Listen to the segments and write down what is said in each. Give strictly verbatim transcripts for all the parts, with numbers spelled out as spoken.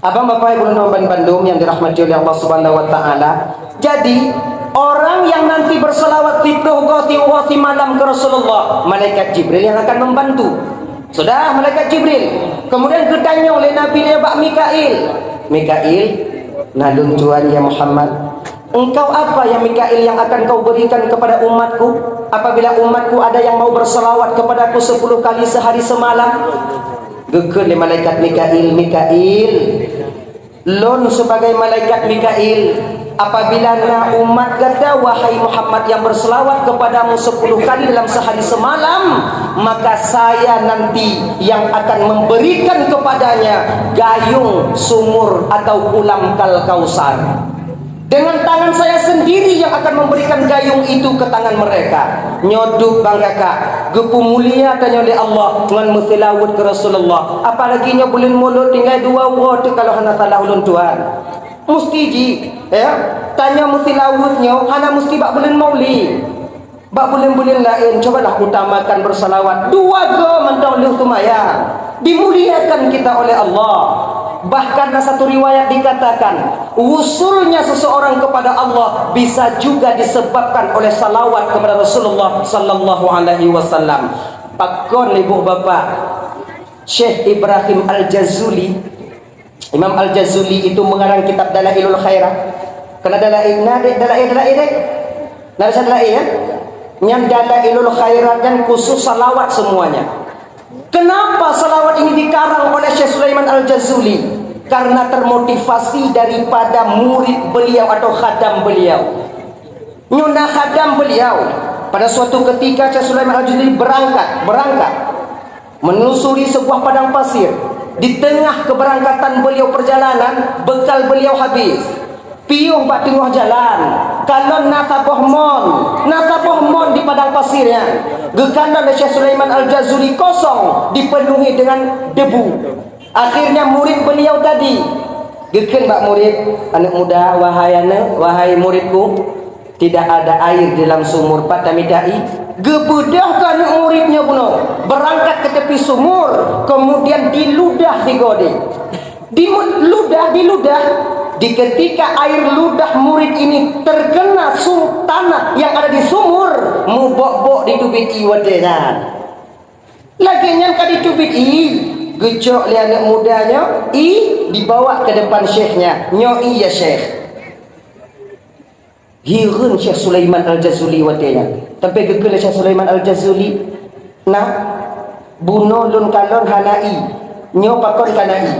Abang, Bapak, Ibu, Teungku, bandum yang dirahmati oleh Allah Subhanahu wa Ta'ala. Jadi, orang yang nanti berselawat siplôh goe siuroe simalam ke Rasulullah, malaikat Jibril yang akan membantu. Sudah, malaikat Jibril. Kemudian geutanyong lé Nabi nyan bak Mikail, "Mikail, na lôn tuan ya Muhammad, engkau apa ya Mikail yang akan kau berikan kepada umatku apabila umatku ada yang mau berselawat kepadaku sepuluh kali sehari semalam?" Geukheun lé malaikat Mikail, "Mikail, lôn sebagai malaikat Mikail, apabila na umat gata, wahai Muhammad, yang berselawat kepadamu sepuluh kali dalam sehari semalam, maka saya nanti yang akan memberikan kepadanya gayung sumur atau kulam Kal Kausar. Dengan tangan saya sendiri yang akan memberikan gayung itu ke tangan mereka." Nyoe duek bang kakak, geupeumulia tanyoe lé Allah ngon meuseulaweuet keu Rasulullah. Apalagi nyoe buleuen Mulod tinggai dua uroe teuk kalau hana salah ulôn tuan. Musti jih, ya. Tanyoe meuseulaweuet nyoe hana musti bak buleuen Maulid. Bak buleuen-buleuen laén, cubalah utamakan bersalawat. Dua goe mantong lheueh seumayang. Dimuliakan kita oleh Allah. Bahkan na satu riwayat dikatakan, wusulnya seseorang kepada Allah bisa juga disebabkan oleh salawat kepada Rasulullah sallallahu alaihi wasallam. Pakon, Ibu Bapak, Syekh Ibrahim Al-Jazuli, Imam Al-Jazuli itu mengarang kitab Dalailul Khairat. Kena dalail, na dek dalail, dalail dek? Na bisa dalail, ya? Nyan Dalailul Khairat nyan khusus salawat semuanya. Kenapa salawat ini dikarang oleh Syekh Sulaiman Al-Jazuli? Karena termotivasi daripada murid beliau atau khadam beliau. Nyoe na khadam beliau. Pada suatu ketika Syekh Sulaiman Al-Jazuli berangkat, berangkat menelusuri sebuah padang pasir. Di tengah keberangkatan beliau perjalanan, bekal beliau habis. Piôh bak teungoh jalan, kalon na saboh mon, na saboh mon di padang pasir nyan. Geukalon lé Syekh Sulaiman Al-Jazuli, kosong, dipenuhi dengan debu. Akhirnya murid beliau tadi geukheun bak murid, "Aneuk muda, wahai aneuk, wahai muridku, tidak ada air di dalam sumur, pat tamita ié?" Geubeudôh keu aneuk murid nyoe bunoe, berangkat ke tepi sumur, kemudian diludah sigoe deh. Diludah, diludah. Di ketika air ludah murid ini terkena sum-, tanah yang ada di sumur, mubok-bok di teubiet ié watée nyan. Lagée nyan ka di teubiet ié, geucok lé aneuk muda nyoe ié, dibawa ke depan syekh nyan. "Nyoe ié, ya Syekh." Hireuen Syekh Sulaiman Al-Jazuli watée nyan. Sampai geukheun lé Syekh Sulaiman Al-Jazuli, "Na, bunoe lôn kalon hana ié. Nyoe pakon ka na ié?"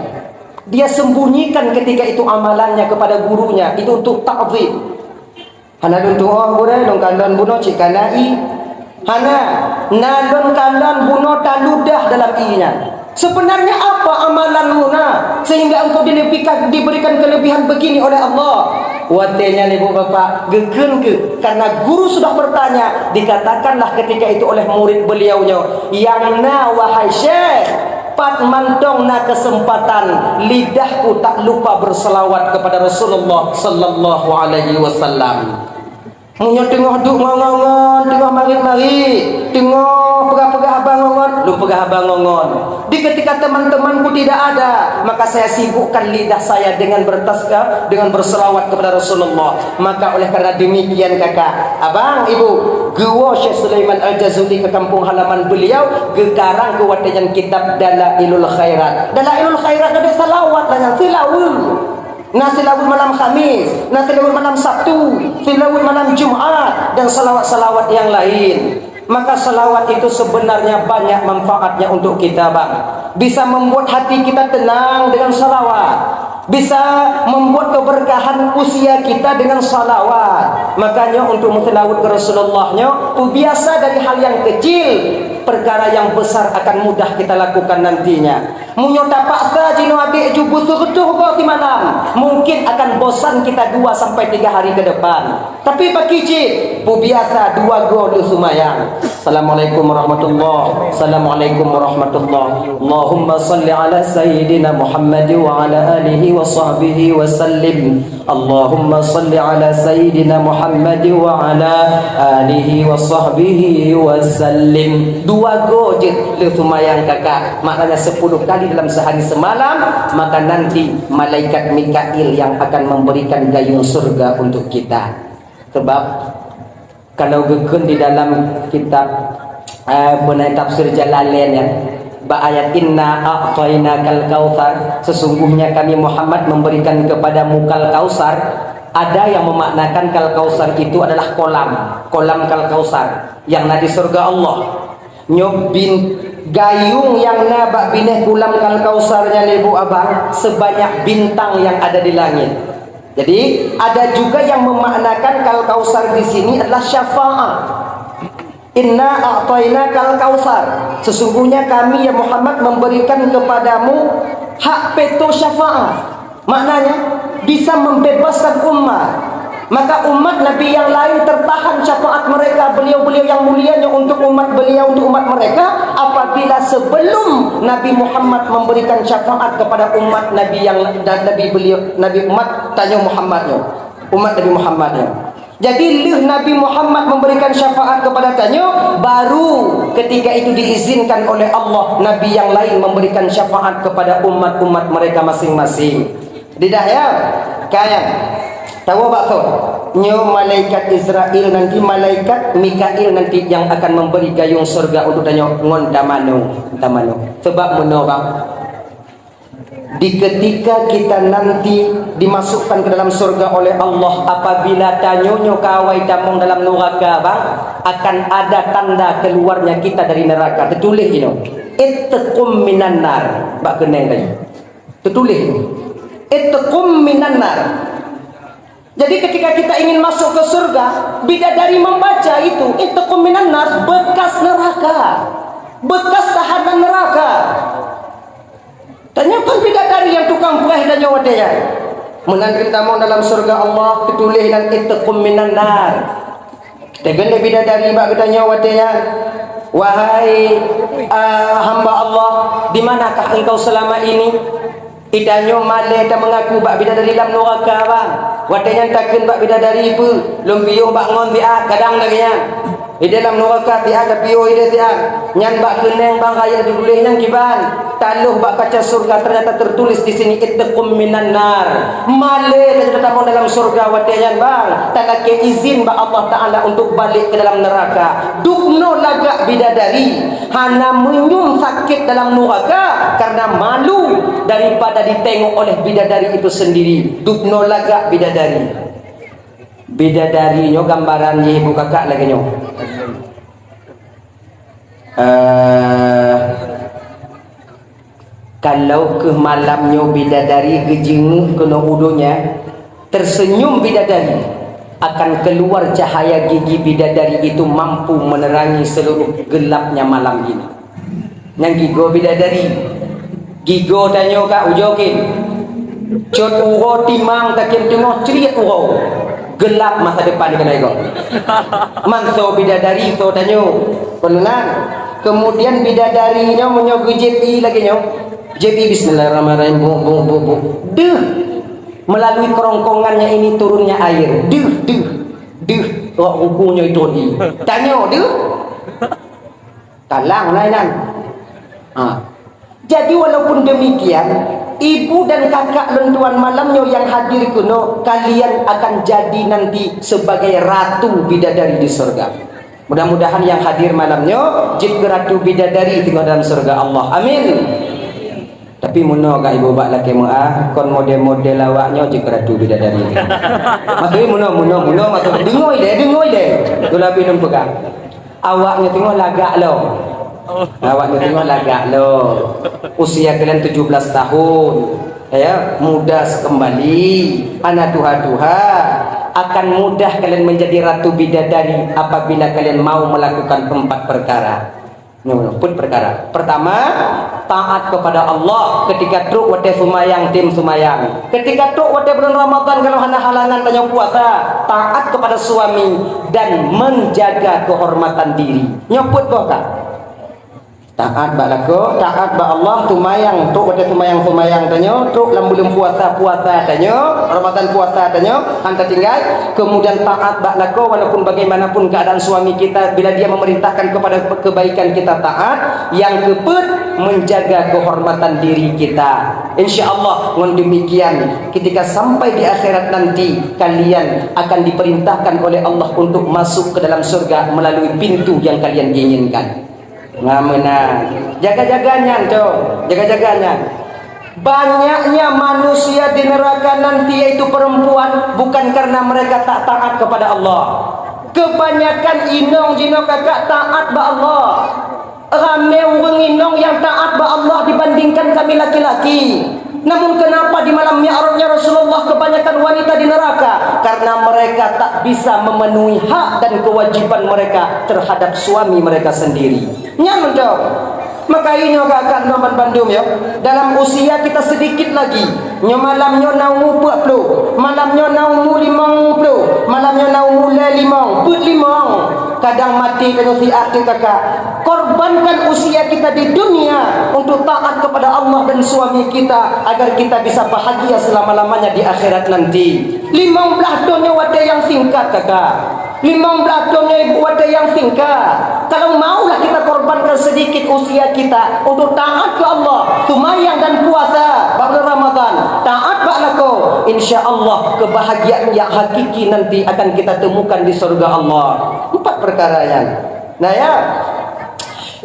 Dia sembunyikan ketika itu amalannya kepada gurunya, itu untuk takzim. "Hana lôn tuoh gurée, lôn kalon bunoe cit ka na ié." "Hana, na lôn kalon bunoe taludah dalam ié nyan." "Sebenarnya apa amalanmu na sehingga engkau dilebihkan, diberikan kelebihan begini oleh Allah?" Watée nyan ibu bapak geukheun keu, karena guru sudah bertanya, dikatakanlah ketika itu oleh murid beliau nyoe, "Nyang na, wahai Syekh, pat mantong na kesempatan, lidahku tak lupa berselawat kepada Rasulullah sallallahu alaihi wasallam." Meunyoe teungoh duek ngon-ngon, teungoh marit-marit, teungoh peugah-peugah haba ngon-ngon, lôn peugah haba ngon-ngon. Di ketika teman-temanku tidak ada, maka saya sibukkan lidah saya dengan bertazkar, dengan berselawat kepada Rasulullah. Maka oleh karena demikian kakak, abang, ibu, geuwoe Syekh Sulaiman Al-Jazuli ke kampung halaman beliau, geukarang keu watée nyan kitab Dalailul Khairat. Dalailul Khairat ada salawat lah nyan, seulaweuet. Na seulaweuet malam Khamis, na seulaweuet malam Sabtu, seulaweuet malam Jumat, dan salawat-salawat yang lain. Maka salawat itu sebenarnya banyak manfaatnya untuk kita, bang. Bisa membuat hati kita tenang dengan salawat. Bisa membuat keberkahan usia kita dengan salawat. Makanya untuk meuseulaweuet keu Rasulullah nyoe, biasa dari hal yang kecil, perkara yang besar akan mudah kita lakukan nantinya. Meunyoe tapaksa jinoe adek ju beuseureutoh goe Di malam, mungkin akan bosan kita dua sampai tiga hari ke depan. Tapi pakri cit, peubiasa dua goe lheueh seumayang. Assalamualaikum warahmatullah. Assalamualaikum warahmatullah. Allahumma salli ala sayyidina Muhammad wa ala alihi wa sahbihi wa sallim. Allahumma salli ala sayyidina Muhammad wa ala alihi wa sahbihi wa sallim. Dua goe jeuet lheueh seumayang kakak, maknanya sepuluh kali dalam sehari semalam, maka nanti malaikat Mikail yang akan memberikan gayung surga untuk kita. Sebab kalau geukheun di dalam kitab, eh, beunai tafsir Jalalain, ya, bak ayat, "Inna a'tainakal kautsar," sesungguhnya kami Muhammad memberikan kepadamu kal kautsar, ada yang memaknakan kal kautsar itu adalah kolam, kolam kal kautsar yang na di surga Allah. Nyoe bin-, gayung nyang na bak binéh kulam Al-Kautsar nyan, Ibu Abang, sebanyak bintang yang ada di langit. Jadi, ada juga yang memaknakan Al-Kautsar di sini adalah syafaat. "Inna a'tainakal kautsar." Sesungguhnya kami, ya Muhammad, memberikan kepadamu hak peto syafaat. Maknanya, bisa membebaskan umat. Maka umat Nabi yang lain tertahan syafaat mereka, beliau-beliau yang mulia nyoe untuk umat beliau, untuk umat mereka, apabila sebelum Nabi Muhammad memberikan syafaat kepada umat Nabi yang, dan Nabi beliau, Nabi umat tanyoe Muhammad nyoe. Umat Nabi Muhammad nyoe. Jadi, lheueh Nabi Muhammad memberikan syafaat kepada tanyoe, baru ketika itu diizinkan oleh Allah Nabi yang lain memberikan syafaat kepada umat-umat mereka masing-masing. Didah, ya? Kaya. Tawoe bak thon. Nyoe malaikat Israel nanti, malaikat Mikail nanti yang akan memberi gayung surga untuk tanyoe ngon tamanoe, tamanoe. Sebab meunoe, Bang. Di ketika kita nanti dimasukkan ke dalam surga oleh Allah, apabila tanyoe nyoe ka awai tamong dalam nuraka, Bang, akan ada tanda keluarnya kita dari neraka. Teutuléh inoe, "Itqum minan nar", bak keuneng tadi. Teutuléh, "Itqum minan nar". Jadi, ketika kita ingin masuk ke surga, bidadari membaca itu, "Itqum minan nar", bekas neraka, bekas tahanan neraka. Tanyoe kon bidadari nyang tukang preh tanyoe watée nyan. Meunan geutamong dalam surga Allah, teutuléh nan "Itqum minan nar". Teugen lé bidadari bak geutanyoe watée nyan, "Wahai, ah, hamba Allah, di manakah engkau selama ini?" Itanyoe malée tameungaku bak bidadari lam nuraka, Bang. Watée nyan takheun bak bidadari, "Peue, lôn piôh bak ngon siat," kadang lagée nyan. Ideh lam nuraka siat, tapiôh ideh siat. Nyan bak keuneng, Bang, rayeuk teutuléh nyan kiban. Taloh bak kaca surga, ternyata tertulis di sini, "Itqum minan nar." Malée tatamong dalam surga watée nyan, Bang. Talakée izin bak Allah Taala untuk balek ke dalam neraka. Dubnoe lagak bidadari. Hana meunyum sakét dalam nuraka karena malu daripada ditengok oleh bidadari itu sendiri. Dubnoe lagak bidadari. Bidadari nyoe gambaran jih, Ibu Kakak, lagée nyoe. Eh, kalau keuh malam nyoe bidadari geujeungeuk keunoe u donya, tersenyum bidadari, akan keluar cahaya gigi bidadari itu mampu menerangi seluruh gelapnya malam ini. Nyang gigoe bidadari, gigoe tanyoe ka ujoe kén. Cot uroe timang takheun teungoh criet uroe. Gelap masa depan keunoe goe. Man soe bidadari soe tanyoe. Peue nan? Kemudian bidadari nyoe meunyoe geujieb ié lagée nyoe. Jieb ié, "Bismillahirrahmanirrahim." Buk, buk, buk, buk. Deuh. Melalui kerongkongannya ini turunnya air. Deuh, deuh. Deuh. Rok ruku nyoe turun ié. Tanyoe deuh. Talang na inan. Ha. Jadi, walaupun demikian, ibu dan kakak lôn tuan malam nyoe nyang hadir keunoe, kalian akan jadi nanti sebagai ratu bidadari di surga. Mudah-mudahan nyang hadir malam nyoe jeuet keu ratu bidadari teungoh dalam surga Allah. Amin. Tapi meunoe ka ibu bak lakée meuah, kon model-model awak nyoe jeuet keu ratu bidadari. Maksudnya meunoe, meunoe, meunoe, maksud deungoe deh, deungoe deh. Tulabi lôn peugah. Awak nyoe teungoh lagak lom. Awak nyoe teungoh lagak lom. Usia kalian tujuh belas tahun, ya, muda sekembali, hana tuha-tuha. Akan mudah kalian menjadi ratu bidadari apabila kalian mau melakukan empat perkara. Nyoe, peuet peukara. Pertama, taat kepada Allah ketika trok watée seumayang, tem seumayang. Ketika trok watée bulan Ramadhan, kalau hana halangan tanyoe puasa, taat kepada suami dan menjaga kehormatan diri. Nyoe peuet boh ka. Taat bak lakoe, taat bak Allah, seumayang, trok watée seumayang, seumayang tanyoe, trok lam buleuen puasa, puasa tanyoe, Ramadhan puasa tanyoe, han tatinggai. Kemudian taat bak lakoe, walaupun bagaimanapun keadaan suami kita, bila dia memerintahkan kepada kebaikan kita taat. Yang keupeuet, menjaga kehormatan diri kita. Insya Allah, ngon demikian, ketika sampai di akhirat nanti, kalian akan diperintahkan oleh Allah untuk masuk ke dalam surga melalui pintu yang kalian inginkan. Nah, meunan. Jaga-jaga nyan, Cong. Jaga-jaga nyan. Banyaknya manusia di neraka nanti, yaitu perempuan, bukan karena mereka tak taat kepada Allah. Kebanyakan inong jinoe kakak taat bak Allah. Ramé ureuëng inong yang taat bak Allah dibandingkan kami laki-laki. Namun kenapa di malam Mi'rajnya Rasulullah kebanyakan wanita di neraka? Karena mereka tak bisa memenuhi hak dan kewajiban mereka terhadap suami mereka sendiri. Nyan mantong. Maka inyoe ka akan bandum ya. Dalam usia kita sedikit lagi. Nyoe malam nyoe na umu peuet ploh. Malam nyoe na umu limong ploh. Malam nyoe na umu lhée limong. Peuet limong. Kadang maté tanyoe siat teuh kakak. Korbankan usia kita di dunia untuk taat kepada Allah dan suami kita agar kita bisa bahagia selama-lamanya di akhirat nanti. Limong blaih thon nyoe watée nyang singkat kakak. Limong blaih thon nyoe ibu watée nyang singkat. Kalau maulah kita korbankan sedikit usia kita untuk taat ke Allah, seumayang dan puasa bak bulan Ramadan, taat bak lakoe, insya Allah kebahagiaan yang hakiki nanti akan kita temukan di surga Allah. Empat perkara nyan. Nah ya,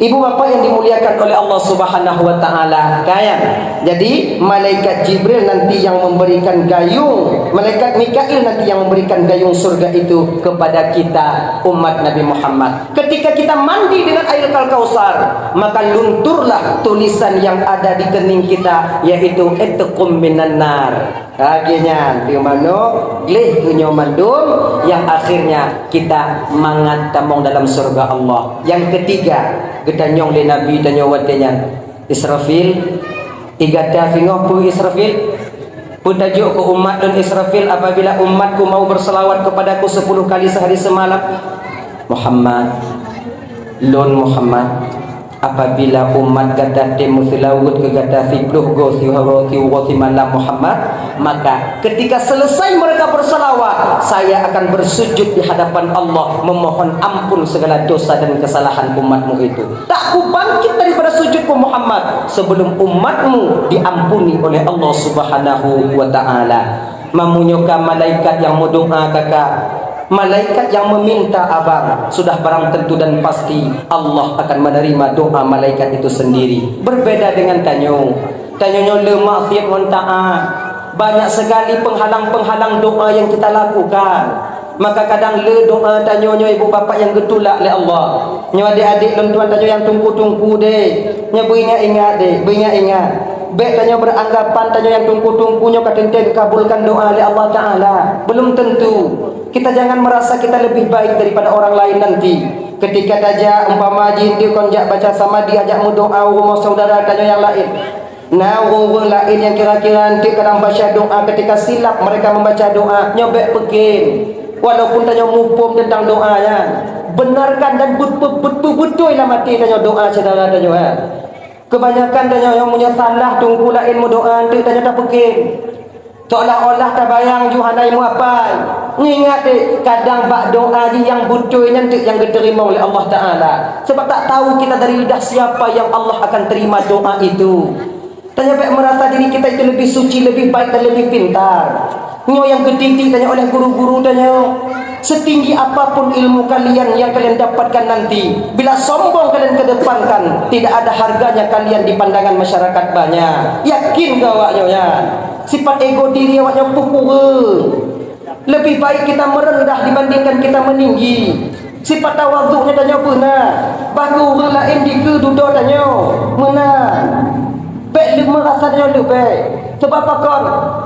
ibu bapak yang dimuliakan oleh Allah Subhanahu wa taala, kan? Jadi malaikat Jibril nanti yang memberikan gayung, malaikat Mikail nanti yang memberikan gayung surga itu kepada kita umat Nabi Muhammad. Ketika kita mandi dengan air Kal-Kausar, maka lunturlah tulisan yang ada di kening kita, yaitu itqum minan nar. Lagée nyan, di mano gleh keu nyoe mandum yang akhirnya kita mangat tamong dalam surga Allah. Yang ketiga, geutanyong lé Nabi tanyoe watée nyan, Israfil, igata singoh peue Israfil? Peutajok keu umat lôn Israfil, apabila umatku mau berselawat kepadaku sepuluh kali sehari semalam? Muhammad, lôn Muhammad, apabila umat gata tem meuseulaweuet keu gata siploh goe siuroe siuroe simalam Muhammad, maka ketika selesai mereka berselawat, saya akan bersujud di hadapan Allah memohon ampun segala dosa dan kesalahan umatmu itu. Tak kubangkit daripada sujudku Muhammad sebelum umatmu diampuni oleh Allah Subhanahu wa taala. Mamunyoka malaikat yang meudoa kaka, malaikat yang meminta abang, sudah barang tentu dan pasti Allah akan menerima doa malaikat itu sendiri. Berbeda dengan tanyoe. Tanyoe nyoe le maksiat ngon taat. Banyak sekali penghalang-penghalang doa yang kita lakukan. Maka kadang le doa tanyoe nyoe ibu bapak yang geutulak lé Allah. Nyoe adik-adik lôn tuan tanyoe yang tungku-tungku deh. Nyoe beuingat-ingat deh, beuingat-ingat. Bék tanyoe beranggapan tanyoe yang tungku-tungku nyoe ka teuntée geukabulkan doa lé Allah Taala. Belum tentu. Kita jangan merasa kita lebih baik daripada orang lain nanti. Ketika tajak umpama jih dikon jak baca samadi ajak meudoa u rumoh saudara tanyoe yang lain. Na ureuëng-ureuëng laén nyang kira-kira eunteuk kadang baca doa, ketika silap mereka membaca doa, nyoe bék peukem. Walaupun tanyoe muphom teuntang doa nyan, benarkan dan beut-, beut-, beut-, beutôi lam até tanyoe doa syedara tanyoe, ha. Keubanyakan tanyoe nyang meunyoe salah teungku laén meudoa, eunteuk tanyoe tapeukem. Seolah-olah tabayang ju hana imeuapai. Ingat deh, kadang bak doa jih nyang beutôi nyan teuk nyang geuteurimong lé Allah Taala. Sebab tak tahu kita dari lidah siapa yang Allah akan terima doa itu. Tanyoe bék merasa diri kita itu lebih suci, lebih baik dan lebih pintar. Nyoe nyang geutitik tanyoe oleh guru-guru tanyoe. Setinggi apapun ilmu kalian yang kalian dapatkan nanti, bila sombong kalian kedepankan, tidak ada harganya kalian di pandangan masyarakat banyak. Yakin keu awak nyoe nyan. Sifat ego diri awak nyoe peukureueng. Lebih baik kita merendah dibandingkan kita meninggi. Sifat tawadhu nyoe tanyoe beuna, bak ureuëng laén dikeue dudoe tanyoe meunan. Bék leumoh rasa tanyoe leubeh. Sebab pakon?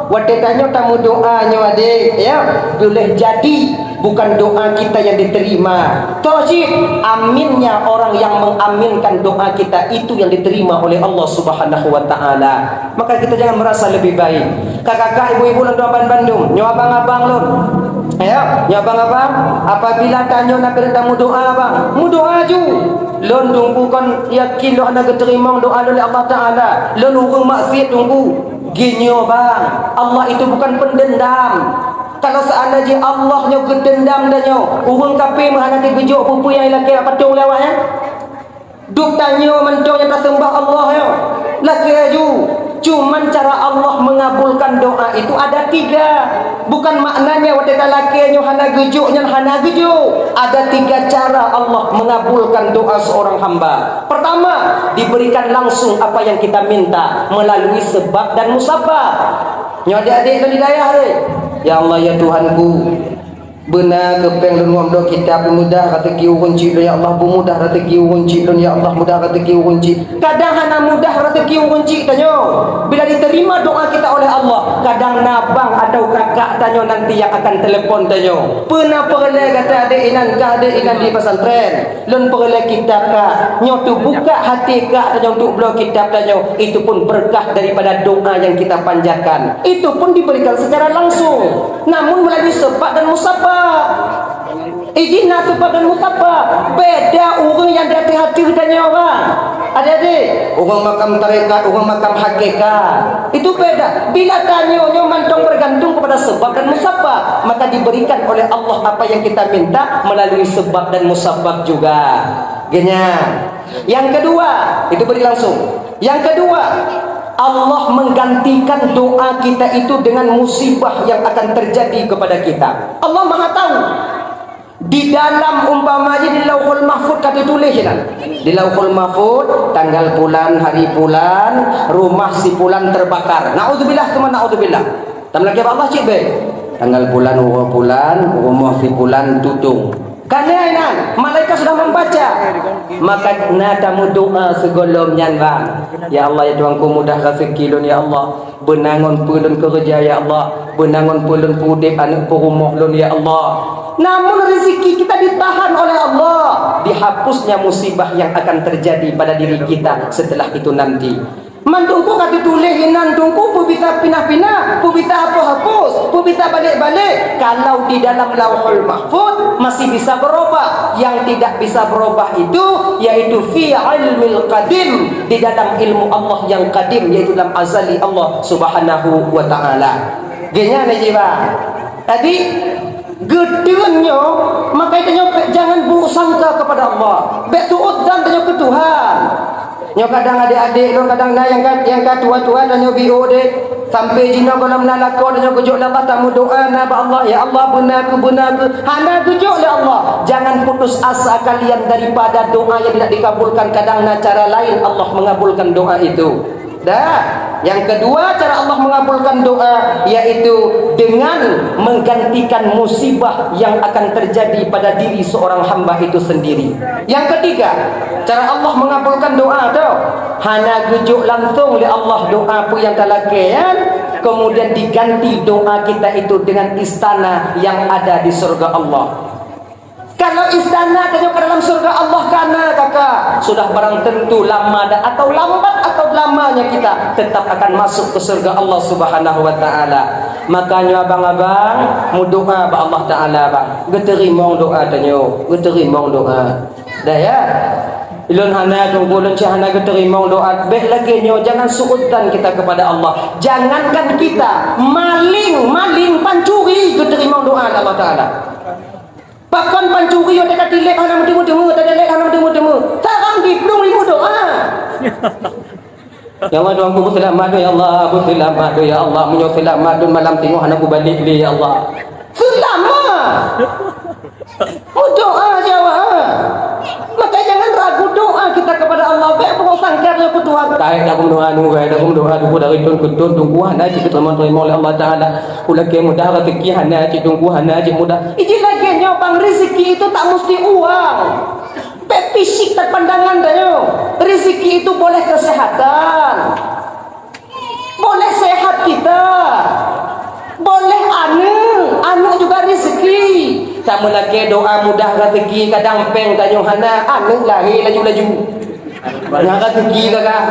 Watée tanyoe tameudoá nyoe adé, ya, boleh jadi bukan doa kita yang diterima. Toh cit, aminnya orang yang mengaminkan doa kita itu yang diterima oleh Allah Subhanahu wa Ta'ala. Maka kita jangan merasa lebih baik. Kakak-kakak, ibu-ibu lôn tuan bandum, nyoe abang-abang lôn. Ya, nyoe abang-abang, apabila tanyoe na keuneuk tameudoá, abang, meudoá ju. Lôn Teungku kon yakin lôn hana geuteurimong doá lôn lé Allah Ta'ala. Lôn ureuëng maksiat Teungku. Geutanyoe bang, Allah itu bukan pendendam. Kalau seandainya Allah nyoe geudendam tanyoe, ureuëng kafé meuhana teugeujok peue-peue nyang ilakée bak patong lé awaknyan. Duek tanyoe mantong nyang taseumbah Allah nyoe. Lakée ju. Cuman cara Allah mengabulkan doa itu ada tiga. Bukan maknanya watée talakée nyoe hana geujok nyan hana geujok. Ada tiga cara Allah mengabulkan doa seorang hamba. Pertama, diberikan langsung apa yang kita minta melalui sebab dan musabab. Nyoe adik-adik lôn di dayah, hei. Ya Allah, ya Tuhanku, beuna keu péng lôn ngon bloe kitab, beumudah rezeki ureuëng cit lôn, ya Allah, beumudah rezeki ureuëng cit lôn, ya Allah, mudah rezeki ureuëng cit. Kadang hana mudah rezeki ureuëng cit tanyoe. Bila diterima doa kita oleh Allah, kadang na abang atau kakak tanyoe nanti yang akan telepon tanyoe. Peue na peureulée gata adek inan, kah adek inan di pesantren? Lôn peureulée kitab kah. Nyoe teubuka hati kah tanyoe untuk bloe kitab tanyoe. Itu pun berkah daripada doa yang kita panjatkan. Itu pun diberikan secara langsung. Namun melalui sebab dan musabab. Iji na sebab dan musabab. Beda ureuëng nyang di ateueh-ateueh tanyoe, bang. Adik-adik, ureuëng makam tarekat, ureuëng makam hakikat. Itu beda. Bila tanyoe nyoe mantong bergantung kepada sebab dan musabab, maka diberikan oleh Allah apa yang kita minta melalui sebab dan musabab juga. Geuhnyan. Yang kedua, itu beri langsung. Yang kedua, Allah menggantikan doa kita itu dengan musibah yang akan terjadi kepada kita. Allah Maha tahu. Di dalam umpama jih di Lauhul Mahfud ka teutuléh inan. Di Lauhul Mahfud, tanggal pulan, hari pulan, rumah si pulan terbakar. Naudzubillah, summa naudzubillah. Tam lagée bak Allah cit beh. Tanggal pulan, uroe pulan, rumoh si pulan tutong. Ka na inan, malaikat sudah membaca. Maka na tameudoa sigohlom nyan, bang. Ya Allah, ya Tuhanku, mudah rezeki lôn, ya Allah. Beuna ngon peue lôn keureuja, ya Allah. Beuna ngon peue lôn peuudeb aneuëk peurumoh lôn, ya Allah. Namun rezeki kita ditahan oleh Allah. Dihapusnya musibah yang akan terjadi pada diri kita setelah itu nanti. Man Teungku ka teutuléh inan Teungku peubita pinah-pinah, peubita hapus-hapus, peubita balek-balek. Kalau di dalam Lauhul Mahfud masih bisa berubah. Yang tidak bisa berubah itu yaitu fi ilmil qadim, di dalam ilmu Allah yang qadim, yaitu dalam azali Allah Subhanahu wa Ta'ala. Geuhnyan jiba. Jadi, geuteun nyoe, maka tanyoe jangan buruk sangka kepada Allah. Bék su'udzan tanyoe keu Tuhan. Nyoe kadang adek-adek nyoe kadang na nyang ka, nyang ka tuha-tuha tanyoe biôh deh. Sampai jinoe gohlom na lakoe tanyoe geujok lam mata meudoa na bak Allah, "Ya Allah, beuna keu, beuna keu." Hana geujok lé Allah. Jangan putus asa kalian daripada doa yang tidak dikabulkan. Kadang na cara lain Allah mengabulkan doa itu. Dah. Yang kedua, cara Allah mengabulkan doa yaitu dengan menggantikan musibah yang akan terjadi pada diri seorang hamba itu sendiri. Yang ketiga, cara Allah mengabulkan doa tu hana geujok langsung lé Allah doa peue nyang talakée nyan, kemudian diganti doa kita itu dengan istana yang ada di surga Allah. Kalau istana tanyoe ka dalam surga Allah ka na, kakak, sudah barang tentu lama dan atau lambat atau lamanya kita tetap akan masuk ke surga Allah Subhanahu wa Ta'ala. Makanya abang-abang meudoa bak Allah Ta'ala, bang. Geuteurimong doa tanyoe, geuteurimong doa. Dah ya? Lôn hana tunggu, lôn cit hana geuteurimong doa. Bék lagée nyoe, jangan suudzan kita kepada Allah. Jangankan kita, maling, maling pancuri geuteurimong doa lé Allah Ta'ala. Pakon pancuri nyoe teuka tilek hana meuteumé-teumé, teuka tilek hana meuteumé-teumé. Tarang diplueng ilmu doa. Ya Allah, Tuhanku, beuseulamat, ya Allah, beuseulamat, ya Allah. Meunyoe seulamat, dum malam singoh hana kubalek lé, ya Allah. Seulamat! Meudoa jawab. Maka jangan ragu doa kita kepada Allah. Bék beurosangka nyoe keu Tuhan. Taék dak meudoa, nunggai dak meudoa, duku dari tun keu tun, tunggu hana jiteurimong-teurimong lé Allah Ta'ala. Ulakée mudah rezeki hana cit tunggu hana cit mudah. Iji lagée nyoe bang, rezeki itu tak mesti uang. Pek fisik tak pandangan dah nyoe. Rezeki itu boleh kesehatan. Boleh sehat kita. Boleh aneuk, aneuk juga rezeki. Tameulakée doa mudah rezeki, kadang péng tanyoe hana, aneuk lahé laju-laju. Nyan rezeki kakak.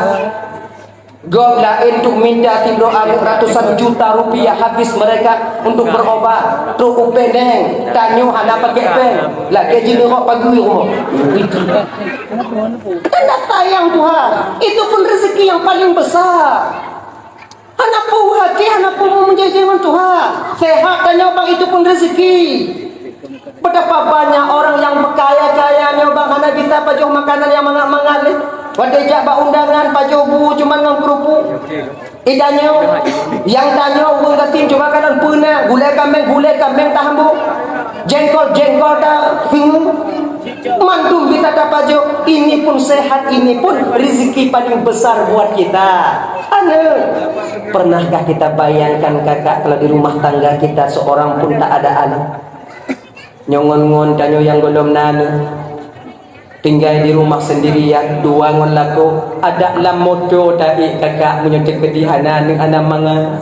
Gob laén untuk minta sidroe aneuk ratusan juta rupiah habis mereka untuk berobat. Trok u péng, tanyoe hana pakai péng. Lagée jineurok pageue rumoh. Tanda sayang Tuhan. Itu pun rezeki yang paling besar. Hana peue hati, hana peue meujeuet ngon Tuhan. Sehat tanyoe bang itu pun rezeki. Betapa banyak orang yang berkaya-kaya nyoe bang hana bisa pajoh makanan yang mangat-mangat lé. Watée jak bak undangan pajoh bu cuma ngon kerupuk. Idanyoe, yang tanyoe ureuëng gasien cuma kanan peuna, gulai kameng, gulai kameng tahambo. Jengkol, jengkol ta singu. Mandum bisa tapajoh, ini pun sehat, ini pun rezeki paling besar buat kita. Aneuk, pernahkah kita bayangkan kakak kalau di rumah tangga kita seorang pun tak ada anak? Nyongon-ngon tanyoe nyang gohlom na aneuk. Tinggai di rumah sendirian, dua ngon lakoe, adak lam moto taék kakak meunyoe teukeudi hana aneuk hana mangat.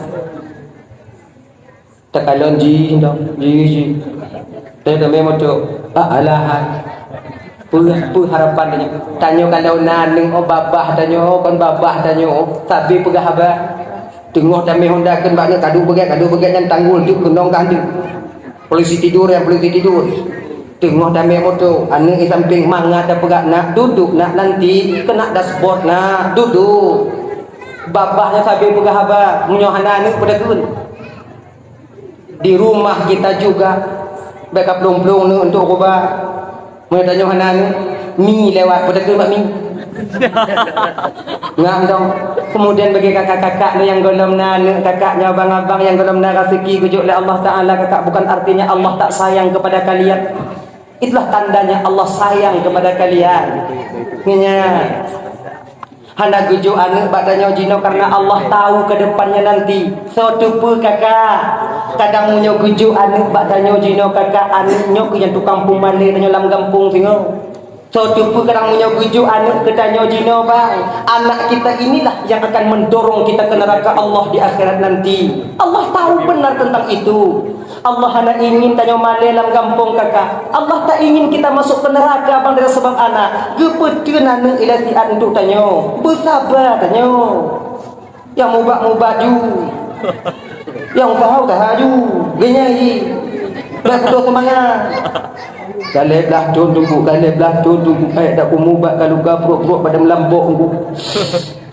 Takalon jih dong, jih, jih. Teuh teumé moto, ah, alahan. Peue, peue harapan tanyoe? Tanyoe kalau na aneuk, oh, babah tanyoe, kon babah tanyoe, sabe peugah haba. Teungoh tamé honda kheun bak nyoe, kadu beugét, kadu beugét nyan tanggul teuk keunong kah teuk. Polisi tidur, nyang polisi tidur. Teungoh tamé moto, aneuk di sampéng mangat tapeugah, "Nak, duduk, nak, nanti kena dashboard, nak, duduk." Babah nyan sabe peugah haba, meunyoe hana aneuk peue takheun. Di rumah kita juga, bék ka plueng-plueng neuk untuk ruba. Meunyoe tanyoe hana aneuk, mi lewat, peue takheun bak mi? Ngam dong. Kemudian bagi kakak-kakak nyoe nyang gohlom na aneuk, kakak nyoe abang-abang nyang gohlom na raseuki geujok lé Allah Taala, kakak, bukan artinya Allah tak sayang kepada kalian. Itulah tandanya Allah sayang kepada kalian. Nyan. Hana geujok aneuk bak tanyoe jinoe karena Allah tahu ke depannya nanti. Soe teupeu kakak? Kadang meunyoe geujok aneuk bak tanyoe jinoe kakak, aneuk nyoe keuh nyang tukang peumalée tanyoe lam gampông singoh. Soe teupeu kadang meunyoe geujok aneuk keu tanyoe jinoe bang, anak kita inilah yang akan mendorong kita ke neraka Allah di akhirat nanti. Allah tahu benar tentang itu. Allah hana ingin tanyoe malée lam gampông kakak. Allah tak ingin kita masuk ke neraka bang dengan sebab anak. Geupeuteun aneuk ilée siat untuk tanyoe. Beusaba tanyoe. Nyang mubat-mubat ju. Nyang usaha-usaha ju. Geunyai jih. Bèk putus seumangat. Ka lhèe blah thôn teungku, ka lhèe blah thôn teungku, hai dak kumubat ka luka pruet-pruet padam lambok teungku.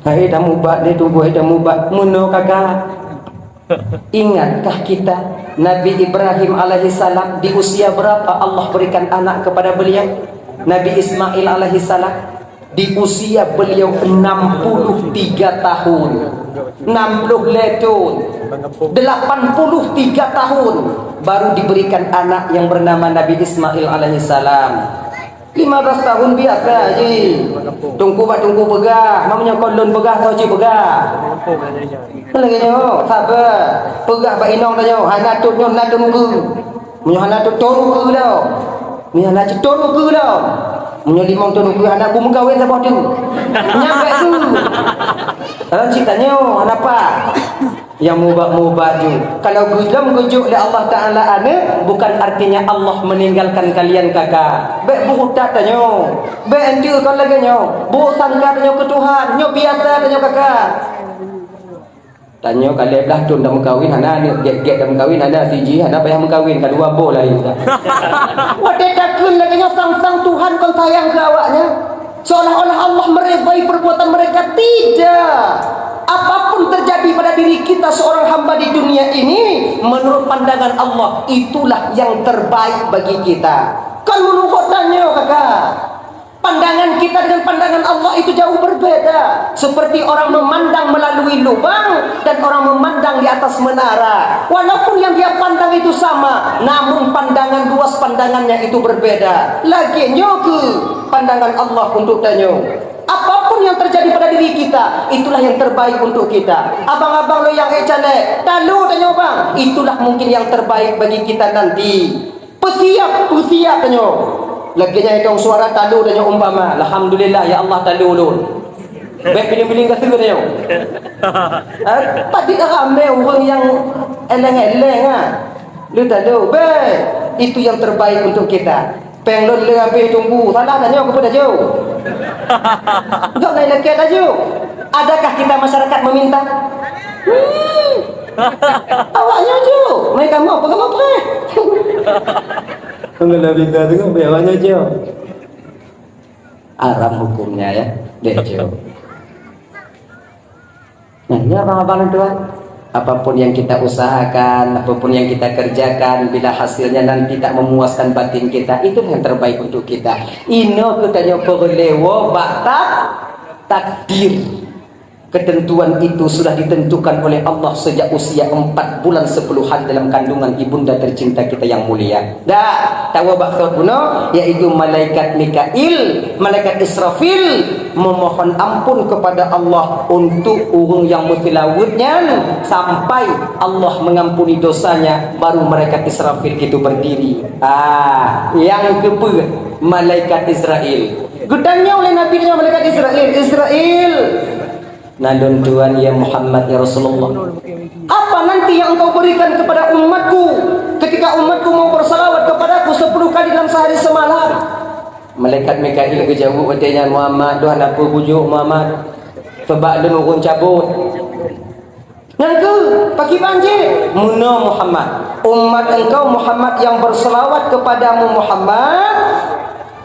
Hai dak mubat lé teungku, hai dak mubat. Meunoe kakak. Ingatkah kita Nabi Ibrahim alaihissalam di usia berapa Allah berikan anak kepada beliau? Nabi Ismail alaihissalam di usia beliau enam puluh tiga tahun, enam puluh lé thôn, delapan puluh tiga tahun baru diberikan anak yang bernama Nabi Ismail alaihissalam. Lima belas tahun biasa ji. Teungku bak teungku peugah, meunyoe kon lôn peugah, soe cit peugah. Lagèe nyoe, sabe. Peugah bak inong tanyoe, hana tôt nyoe, hana tôt ukeue. Meunyoe hana tôt, tôt ukeue lom. Meunyoe hana tôt, tôt ukeue lom. Meunyoe limong thôn ukeue hana beumeukawen saboh teuk. Nyan bèk su. Kalau cit tanyoe, hana pat. Nyang mubat-mubat ju. Kalau geujok, geujok lé Allah Taala aneuk, bukan artinya Allah meninggalkan kalian kakak. Bèk beuhutat tanyoe. Bèk enteuk kon lagèe nyoe. Beuhôt sangka tanyoe keu Tuhan. Nyoe biasa tanyoe kakak. Tanyoe ka lhèe blah thôn dak meukawen, hana aneuk, gét-gét dak meukawen, hana siji, hana payah meukawen, ka dua boh lahé. Watèe takheun lagèe nyoe sang-sang Tuhan kon sayang keu awaknyan. Seolah-olah Allah meridai perbuatan mereka. Tidak. Apapun terjadi pada diri kita seorang hamba di dunia ini, menurut pandangan Allah, itulah yang terbaik bagi kita. Kon meunurot tanyoe, kakak. Pandangan kita dengan pandangan Allah itu jauh berbeda. Seperti orang memandang melalui lubang dan orang memandang di atas menara. Walaupun yang dia pandang itu sama, namun pandangan luas pandangannya itu berbeda. Lagèe nyoe keuh pandangan Allah untuk tanyoe. Apapun yang terjadi pada diri kita, itulah yang terbaik untuk kita. Abang-abang lo nyang ék caleg, talo tanyoe bang, itulah mungkin yang terbaik bagi kita nanti. Peusiap, peusiap tanyoe. Lagèe nyan itong suara talo tanyoe umpama, "Alhamdulillah, ya Allah, talo lôn." Bèk biling-biling ka seugeut nyoe. Eh, padit ramè ureueng nyang èleng-èleng, ha. Leuh talo, bèk. Itu yang terbaik untuk kita. Pèng lôn lé habéh tunggu, salah tanyoe keupeue tajok? Gobnyan lakèe tajok. Adakah kita masyarakat meminta? Hmm. Awak nyoe jok, mereka mau apa kamu preh? Kalau bisa tu kan, awak nyoe jok. Haram hukumnya ya, deh jok. Nah, ini abang-abang tuan. Apapun yang kita usahakan, apapun yang kita kerjakan, bila hasilnya nanti tak memuaskan batin kita, itu yang terbaik untuk kita. Inoe keu tanyoe peureulèe woe bak tak-, takdir. Ketentuan itu sudah ditentukan oleh Allah sejak usia empat bulan sepuluh hari dalam kandungan ibunda tercinta kita yang mulia. Dah, tawoe bak sot bunoe, yaitu malaikat Mikail, malaikat Israfil, memohon ampun kepada Allah untuk ureueng nyang meuseulaweuet nyan sampai Allah mengampuni dosanya, baru malaikat Israfil itu berdiri. Ah, nyang keupeue malaikat Israel. Geutanyong lé Nabi nyan malaikat Israel, "Israel, na lôn tuan ya Muhammad ya Rasulullah, apa nanti yang engkau berikan kepada umatku ketika umatku mau bersalawat kepadaku sepuluh kali dalam sehari semalam?" Malaikat Mikail geujaweueb watèe nyan, "Muhammad, dua na peue bujuk Muhammad, peubak lôn ureueng cabot." Nyan keuh, pakriban jih? Meunoe Muhammad, umat engkau Muhammad yang berselawat kepadamu Muhammad,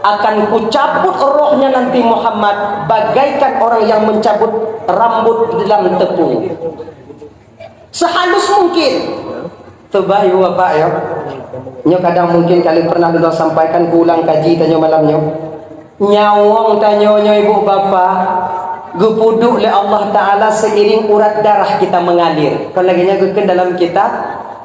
akan kucabut rohnya nanti Muhammad bagaikan orang yang mencabut rambut dalam tepung. Sehalus mungkin. Teubayu Bapak ya. Nyoe kadang mungkin kali pernah lôn sampaikan, kuulang kaji tanyoe malam nyoe. Nyawöng tanyoe nyoe ibu bapa geupeuduek lé Allah Taala seiring urat darah kita mengalir. Kon lagèe nyan geukheun dalam kitab,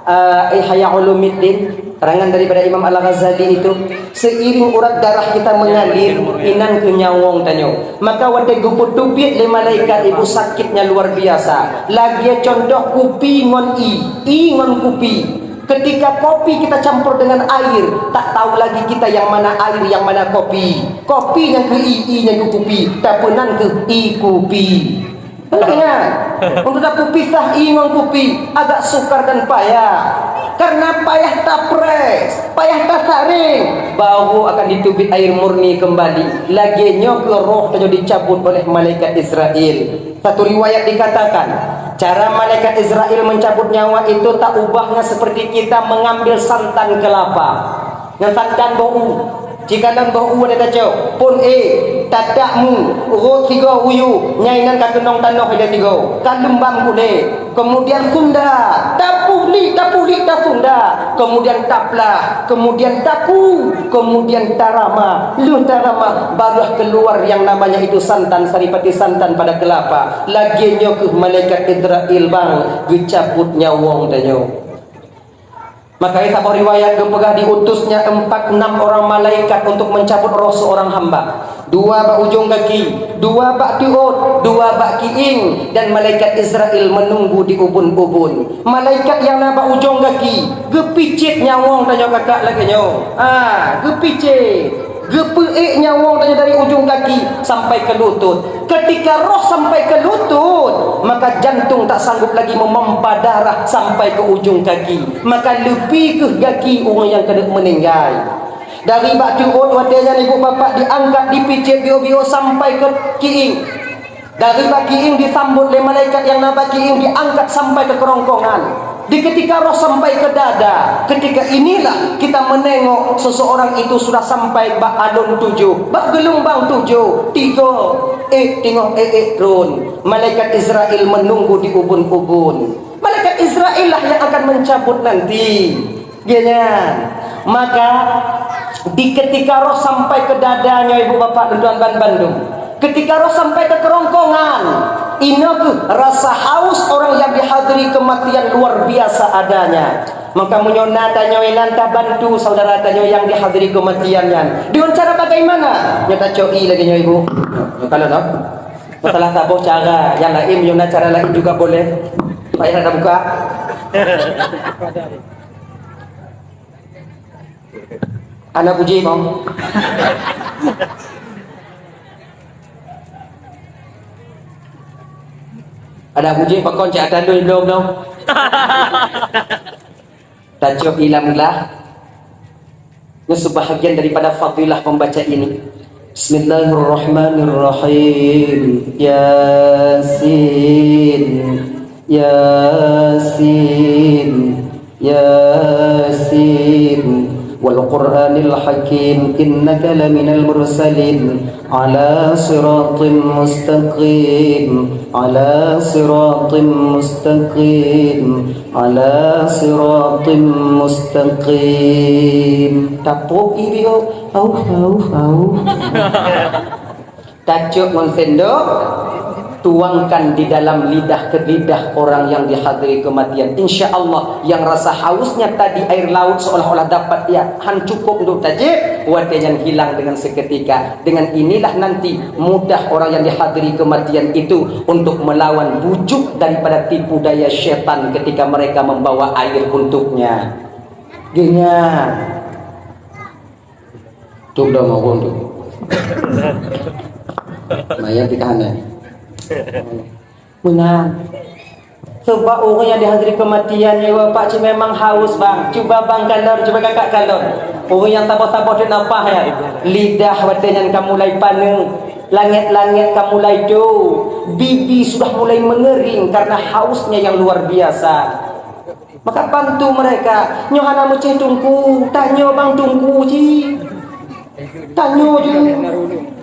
eh, Ihya Ulumuddin, karangan daripada Imam Al-Ghazali itu, seiring urat darah kita mengalir, inan keuh nyawöng tanyoe. Maka watèe geupeuteubiet lé malaikat ibu sakitnya luar biasa. Lagèe contoh kupi ngon ie, ie ngon kupi. Ketika kopi kita campur dengan air, tak tahu lagi kita yang mana air, yang mana kopi. Kopi nyang keu ie, ie nyang keu kupi, tapi nan keuh ie kupi. Ingat, untuk tapisah ie ngon kupi agak sukar dan payah. Karena payah tapres, payah tasaring, baru akan diteubiet air murni kembali. Lagèe nyoe keuh roh tanyoe dicabut oleh malaikat Israel. Satu riwayat dikatakan, cara malaikat Israel mencabut nyawa itu tak ubahnya seperti kita mengambil santan kelapa. Ngon santan boh u. Cikalon boh u ada tacok, pon e, tatak mu, rot sigoe uyu, nyan inan ka keunong tanoh ada sigoe, ka leumbam kulét. Kemudian sunda, tapulik, tapulik, tasunda. Kemudian taplah, kemudian taku, kemudian tarama. Lheueh tarama, barulah keluar yang namanya itu santan, saripati santan pada kelapa. Lagèe nyoe keuh malaikat Israel bang geucabut nyawöng tanyoe. Maka saboh riwayat geupeugah diutusnya empat enam orang malaikat untuk mencabut roh seorang hamba. Dua bak ujong gaki, dua bak teuôt, dua bak kiéng, dan malaikat Israel menunggu di ubun-ubun. Malaikat nyang na bak ujong gaki geupicet nyawöng tanyoe kakak lagèe nyoe. Ha, geupicet. Geupeuék nyawöng tanyoe dari ujong gaki sampai ke lutut. Ketika roh sampai ke lutut, maka jantung tak sanggup lagi memompa darah sampai ke ujong kaki. Maka leupie keuh gaki ureueng nyang keuneuk meuninggai. Dari bak teuôt watèe nyan ibu bapak diangkat, dipicet bio-bio sampai ke kiéng. Dari bak kiéng disambot lé malaikat nyang na bak kiéng, diangkat sampai ke kerongkongan. Di ketika roh sampai ke dada, ketika inilah kita menengok seseorang itu sudah sampai bak alon tujoh, bak geulumbang tujoh, tiga, eh, teungoh eh, eh, tron. Malaikat Israel menunggu di ubun-ubun. Malaikat Israel lah yang akan mencabut nanti. Dia nyan. Maka, di ketika roh sampai ke dada nyoe ibu bapak dan tuan ban bandum, ketika roh sampai ke kerongkongan, inoe keuh rasa haus orang yang dihadiri kematian luar biasa adanya. Maka meunyoe na tanyoe nan tabantu saudara tanyoe yang dihadiri kematian nyan, dengan cara bagaimana? Nyoe tacok ie lagèe nyoe ibu. Nyoe kalau dah. Masalah saboh cara yang lain, meunyoe na cara lain juga boleh. Payah dah buka. Anak puji, Bang. Ada uji pakon cak tandui belum, belum? Tacok ilam lah. Ini sebahagian daripada fadilah membaca ini. Bismillahirrahmanirrahim. Yasin. Yasin. Yasin. Wal Qur'anil Hakim. Innaka laminal mursalin. Ala siratim mustaqim. Ala siratim mustaqim. Ala siratim mustaqim. Tapok iri, oh. Au, au, au. Tacok ngon sendok, tuangkan di dalam lidah, ke lidah orang yang dihadiri kematian. Insya Allah, yang rasa hausnya tadi air laut seolah-olah dapat ia han cukup untuk tajib, watée nyan hilang dengan seketika. Dengan inilah nanti mudah orang yang dihadiri kematian itu untuk melawan bujuk daripada tipu daya setan ketika mereka membawa air untuknya. Geunya. Tuk dah mau tu. Maya kita hana. Meunan. Sebab ureuëng nyang dihadiri kematian, ya Bapak, cit memang haus, bang. Cuba bang kalon, cuba kakak kalon. Ureuëng nyang saboh-saboh teuk nafah, ya. Lidah watée nyan ka mulai paneuk, langét-langét ka mulai do, bibi sudah mulai mengering karena hausnya yang luar biasa. Maka bantu mereka. Nyoe hana meucéh teungku, tanyoe bang teungku cit. Tanyoe ju.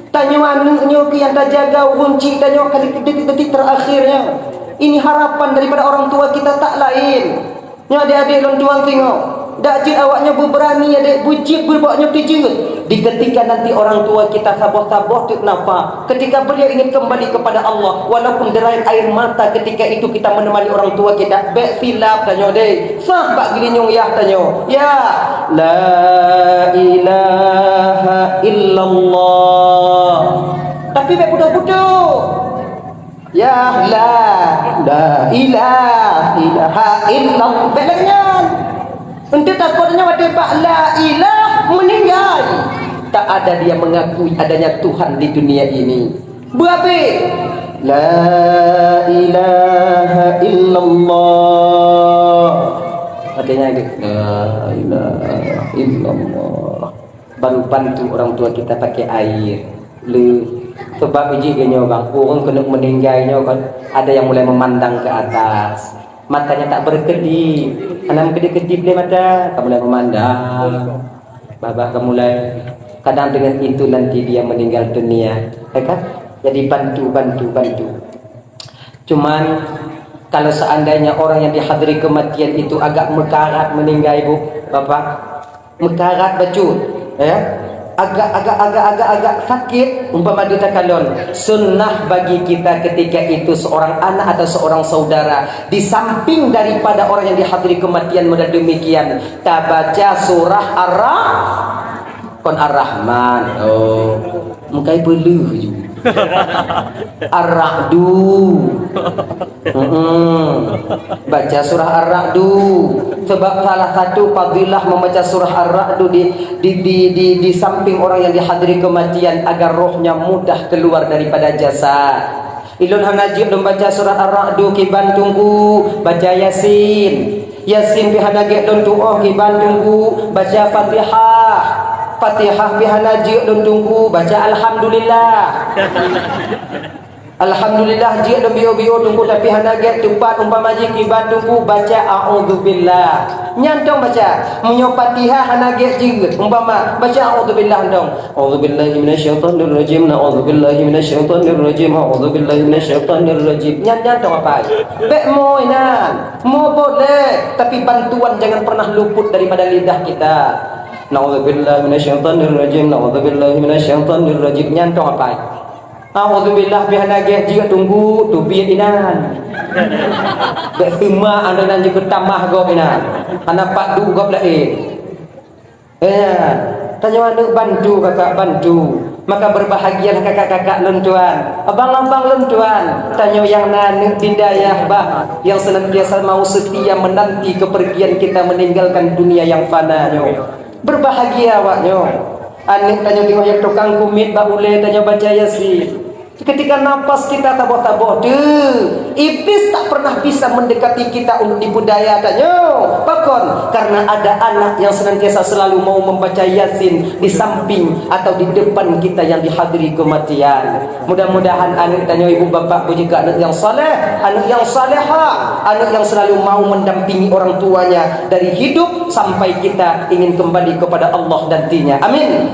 Tanyoe aneuëk nyoe keu nyang tajaga ureuëng cit tanyoe kali detik-detik terakhir nyoe. Ini harapan daripada orang tua kita tak lain. Nyoe adik-adik lôn tuan singoh. Dak jeuet awak nyoe beubeurani adik, beujeuet beubak nyoe teujeuet. Di ketika nanti orang tua kita saboh-saboh teuk nafah, ketika beliau ingin kembali kepada Allah, walaupun derair air mata ketika itu kita menemani orang tua kita, bék silap tanyoe deh. Sah bak geulinyueng yah tanyoe. Ya, la ilaha illallah. Tapi bék budoh-budoh. Ya, la, la ilah, ilaha illallah. Bék lagée nyan. Untuk takutnya watée bak la ilah meninggai. Tak ada dia mengakui adanya Tuhan di dunia ini. Beuabe. La ilaha illallah. Artinya, la ilaha illallah. Baru bantu orang tua kita pakai air. Le, sebab biji geuh nyoe bang, ureuëng keuneuk meninggai nyoe kan, ada yang mulai memandang ke atas. Matanya tak berkedip. Hana meukedip-kedip lé mata, ka mulai memandang. Babah ka mulai. Kadang dengan itu nanti dia meninggal dunia. Ya kan? Jadi bantu, bantu, bantu. Cuman, kalau seandainya orang yang dihadiri kematian itu agak meukarat meninggai, Bu, Bapak, meukarat bacut, ya, agak, agak, agak, agak, agak sakit, umpama ditakalon, sunnah bagi kita ketika itu seorang anak atau seorang saudara, di samping daripada orang yang dihadiri kematian model demikian, tabaca surah Ar-Ra-, kon Ar-Rahman, oh, mukai peuleuh ju. Ar-Ra'du. Mm-mm. Baca surah Ar-Ra'du. Sebab salah satu fadilah membaca surah Ar-Ra'du di, di, di, di, di samping orang yang dihadiri kematian agar rohnya mudah keluar daripada jasad. Ilôn hana jeuet lôn baca surah Ar-Ra'du kiban teungku, baca Yasin. Yasin pih hana gét lôn tuoh kiban teungku, baca Fatihah. Fatihah pih hana jeuet lôn teungku, baca Alhamdulillah. Alhamdulillah jeuet lôn bio-bio teungku, tapi hana gét teumpat umpama jih kiban teungku, baca A'udzubillah. Nyan tong baca. Meunyoe Fatihah hana gét jeuet, umpama baca A'udzubillah tong. A'udzubillahi minasyaitonirrajim. Na'udzubillahi minasyaitonirrajim. A'udzubillahi minasyaitonirrajim. Nyan, nyan tong apai. Bék mo inan. Mo boleh, tapi bantuan jangan pernah luput daripada lidah kita. Na'udzubillahi minasyaitonirrajim. Na'udzubillahi minasyaitonirrajim. Nyan tong apai. A'udzubillah pih hana gét jeuet teungku, teubiet inan. Bék seuma aneuk nan jeuet tamah gob inan. Hana pat duek gob laén. Ya, tanyoe aneuk bantu kakak, bantu. Maka berbahagialah kakak-kakak lôn tuan, abang-abang lôn tuan. Tanyoe nyang na aneuk di dayah bah, yang senantiasa mau setia menanti kepergian kita meninggalkan dunia yang fana nyoe. Berbahagia awak nyoe. Aneuk tanyoe teungoh jak tukang kumiet bak ulée tanyoe baca Yasin. Ketika nafas kita taboh-taboh, deuh, iblis tak pernah bisa mendekati kita untuk tipu daya tanyoe. Pakon? Karena ada anak yang senantiasa selalu mau membaca Yasin di samping atau di depan kita yang dihadiri kematian. Mudah-mudahan aneuk tanyoe, ibu bapak, beujeuet keu aneuk nyang saleh, aneuk nyang salehah, aneuk nyang selalu mau mendampingi orang tuanya dari hidup sampai kita ingin kembali kepada Allah nantinya. Amin.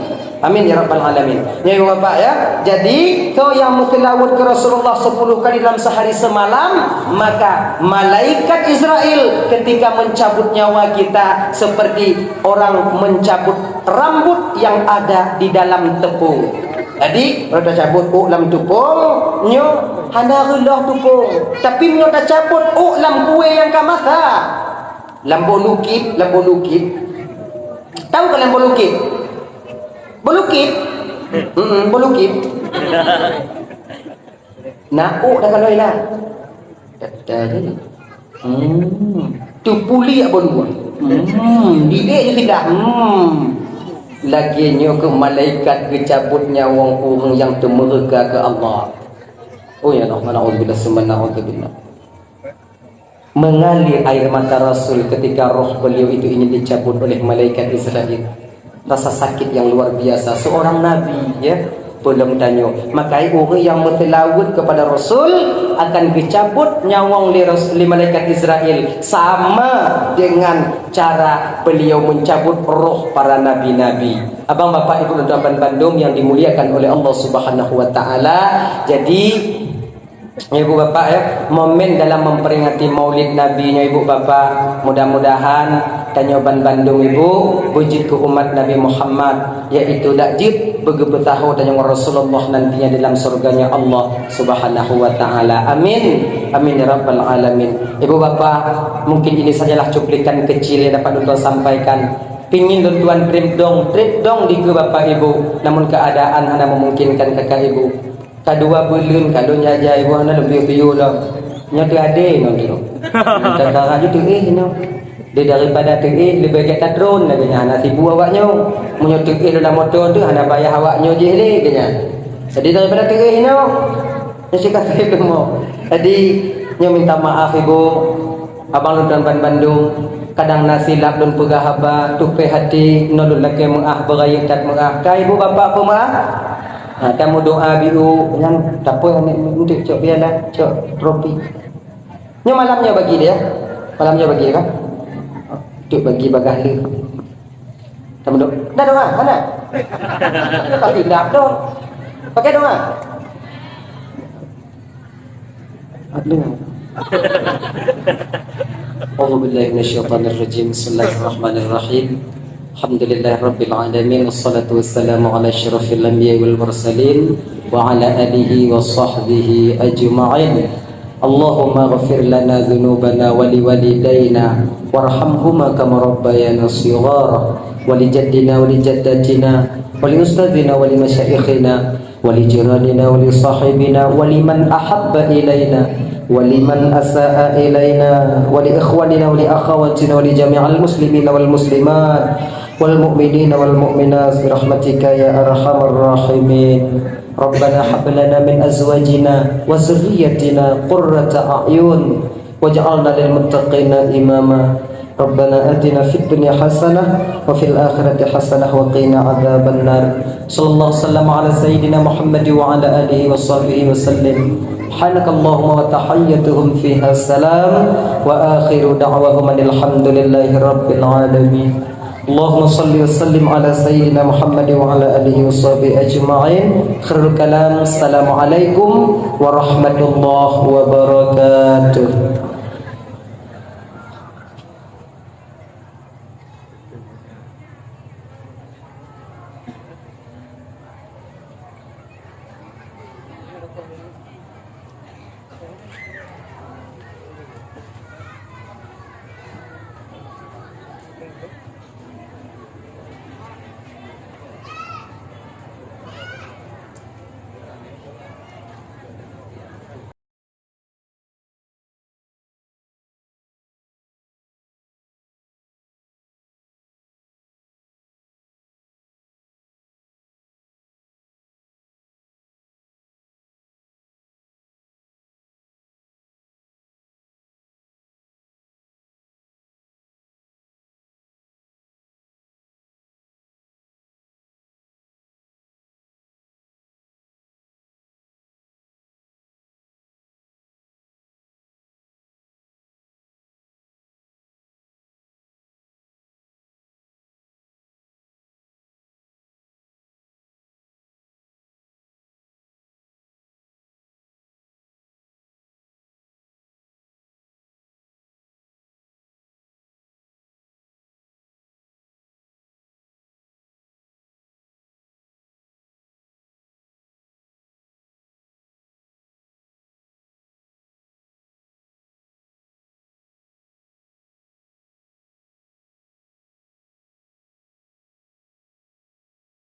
Amin ya rabbal alamin. Ya, ibu bapak, ya. Jadi, keu nyang meuseulaweuet keu Rasulullah sepuluh kali dalam sehari semalam, maka malaikat Israel ketika mencabut nyawa kita seperti orang mencabut rambut yang ada di dalam tepung. Jadi, kalau tacabut ôk lam tepung, nyoe hana reuloh tepung. Tapi meunyoe tacabut ôk lam kueh nyang ka masak, lam boh lukit, lam boh lukit. Tahu kan lam boh lukit? Boh lukit? Hmm, boh lukit. Na ôk dah kalau ilah. Dah, dah, dah. Hmm. Tu puli apa dua? Hmm. Didik je tidak. Hmm. Lagi nyoe keu malaikat geucabut nyawöng ureuëng nyang teumeureuka keu Allah. Oh ya Allah, na'udzubillah, summa na'udzubillah. Mengalir air mata Rasul ketika roh beliau itu ingin dicabut oleh malaikat Israel. Rasa sakit yang luar biasa. Seorang nabi, ya, peulom tanyoe. Maka ureuëng yang meuseulaweuet kepada Rasul akan geucabut nyawöng lé Ras-, lé malaikat Israel sama dengan cara beliau mencabut roh para nabi-nabi. Abang, bapak, ibu, dan teman bandum yang dimuliakan oleh Allah Subhanahu wa taala. Jadi, ya, ibu bapak, ya, momen dalam memperingati Maulid Nabi nyoe, ibu bapak, mudah-mudahan tanyoe ban bandum, ibu, beujeuet keu umat Nabi Muhammad, yaitu dak jeuet beugeupeusaho tanyoe ngon Rasulullah nantinya dalam surganya Allah Subhanahu wa taala. Amin. Amin ya rabbal alamin. Ibu bapak, mungkin ini sajalah cuplikan kecil yang dapat lôn tuan sampaikan. Pingin lôn tuan trip dong, trip dong dikeue bapak ibu, namun keadaan hana memungkinkan kakak ibu. Ka dua buleuen ka lôn jaja ibu hana lôn piôh-piôh lom. Nyoe teu adé nyoe tu. Teuka ju teuéh nyoe. Di daripada teuéh leubeh gét tatron lagée nyan hana sibuk awak nyoe. Meunyoe teuéh lôn lam moto tu hana payah awak nyoe jih lé geuh nyan. Jadi daripada teuéh nyoe, nyoe sikaséh leumo. Jadi nyoe minta maaf ibu, abang lôn tuan ban bandum. Kadang na silap lôn peugah haba, tupéh hati, nyoe lôn lakée meuáh beurayeuk that meuáh. Ka ibu bapak peumeuáh? Ha, tameudoa biu nyan, tapeue aneuk muda cok piala, cok tropi. Nyoe malam nyoe bagi dia. Malam nyoe bagi kan? Cok bagi bagah le. Tameudoa. Dah doa, mana? Tapi dah doa. Pakai doa. أعوذ بالله من الشيطان الرجيم. بسم الله الرحمن الرحيم. الحمد لله رب العالمين، والصلاة والسلام على أشرف الأنبياء والمرسلين، وعلى آله وصحبه أجمعين. اللهم اغفر لنا ذنوبنا ولوالدينا وارحمهما كما ربيانا صغارا، ولجدنا ولجدتنا ولأستاذنا ولمشايخنا ولجيراننا ولصاحبنا ولمن أحب إلينا ولمن أساء إلينا ولإخواننا ولأخواتنا ولجميع المسلمين والمسلمات والمؤمنين والمؤمنات برحمتك يا أرحم الراحمين. ربنا هب لنا من أزواجنا وذريتنا قرة أعين واجعلنا للمتقين إماما. ربنا آتنا في الدنيا حسنة وفي الآخرة حسنة وقنا عذاب النار. صلى الله وسلم على سيدنا محمد وعلى آله وصحبه وسلم. سبحانك اللهم وتحيتهم فيها السلام، وآخر دعواهم أن الحمد لله رب العالمين. اللهم صل وسلم على سيدنا محمد وعلى آله وصحبه أجمعين. خير الكلام، السلام عليكم ورحمة الله وبركاته.